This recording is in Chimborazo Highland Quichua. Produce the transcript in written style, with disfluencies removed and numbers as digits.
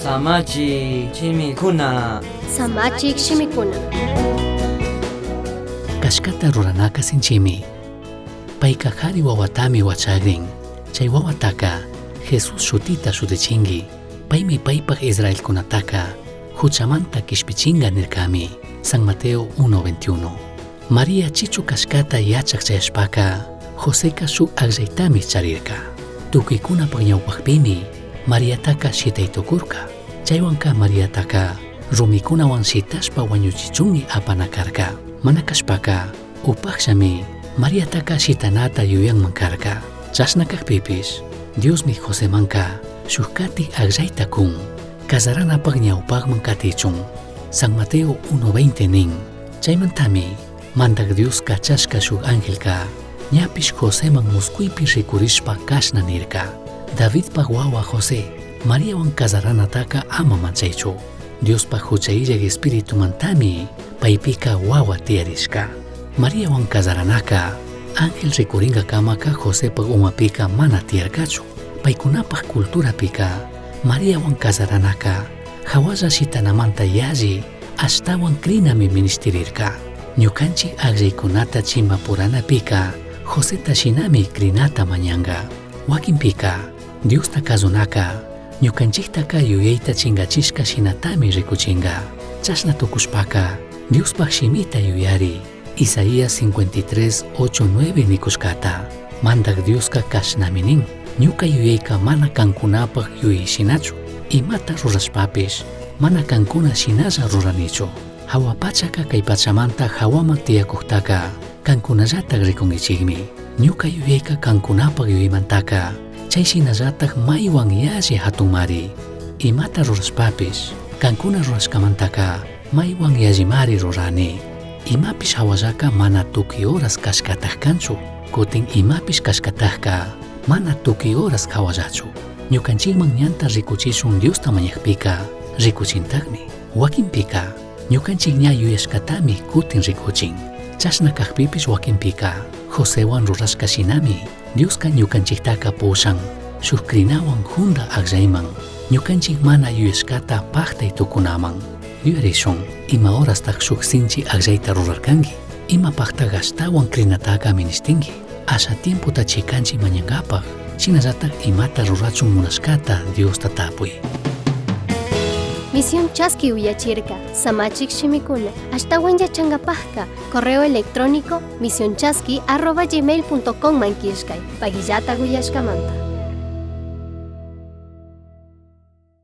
Samachik shimikuna. Samachik shimikuna. Cashcata ruranaca sinchimi. Paica jari huahuatami huachagrin. Chai huahuataca Jesús shutita shutichingui. Paimi paipaj israelcunataca juchamanta quishpichinga nircami. San Mateo 1:21. María chichu cashcata yachaj chayashpaca Joseca shuk agllaitami charirca. Tucuicunapak ñawpakpimi Mariataca shitai tucurca. Chaywanka Mariataca rumikunawan shitashpa wañuchichunmi apana karka. Mana kashpaka upakllami Mariataca shitanata yuyanman karka. Chashna kakpipish Diosmi Josemanka shuk katik agllaita kun. Kazaranapak ñawpakman katichun. San Mateo 1:20 nin. Chaymantami Mandak Dios kachashka shuk angelka ñapish Joseman muscuypi rikurishpa kashna nirka. Davidpak wawa José, Mariawan kazaranataka ama manchaychu. Diospaj hucha illaj espiritumantami paypika wawa tiyarishka. Mariawan kazaranaka ángel rikurinkakamaka Josepak umapika mana tiyarkachu. Paykunapak culturapika Mariawan kazaranaka hawalla shitanamanta yalli ashtawan crinami minishtirirka. Ñukanchik akllaykunata chimbapuranapika Joseta shinami crinata mañanka. Wakinpika Diosta kazunaka ñukanchiktaka yuyayta chingachishka shinatami rikuchinka. Chashna tukushpaka Diospaj shimita yuyari. Isaías 53, 8, 9 nikushkata. Mandak Dioska kashnami nin. Ñuka yuyayka mana kankunapaj yuyay shinachu. Imata rurashpapish mana kankuna shinalla ruranichu. Jahua pachaka kay pachamanta jawaman tiyakuktaka kankunallatak rikunkichikmi. Ñuka yuyayka kankunapak yuyaymantaka chay shinallatak maywan yalli hatunmari. Imata rurashpapish kankuna rurashkamantaka maywan yallimari rurani. Imapish hawallaka mana tukuy horas kashkatak kanchu. Kutin imapish kashkatakka mana tukuy horas hawallachu. Ñukanchikman ñanta rikuchishun Diosta mañakpika rikuchintakmi. Wakinpika ñukanchik ña yuyashkatami kutin rikuchin. Chashna kakpipish wakinpika Josewan rurashka shinami Dioska ñukanchiktaka pushan shuk crinawan junda akllayman ñukanchik mana yuyashkata paktay tukunaman. Yuyarishun ima horastak shuk sinchi akllayta rurarkanki, imapaktak ashtawan crinataka minishtinki. Asha tiempota chikanchi mañankapak, shinallatak imata rurachun munashkata Diosta tapuy. Misión Chaski uyachirka, Samachik shimikuna, ashtawan yachankapajka, correo electrónico misionchaski@gmail.com man killkay, pagillata uyashkamanta.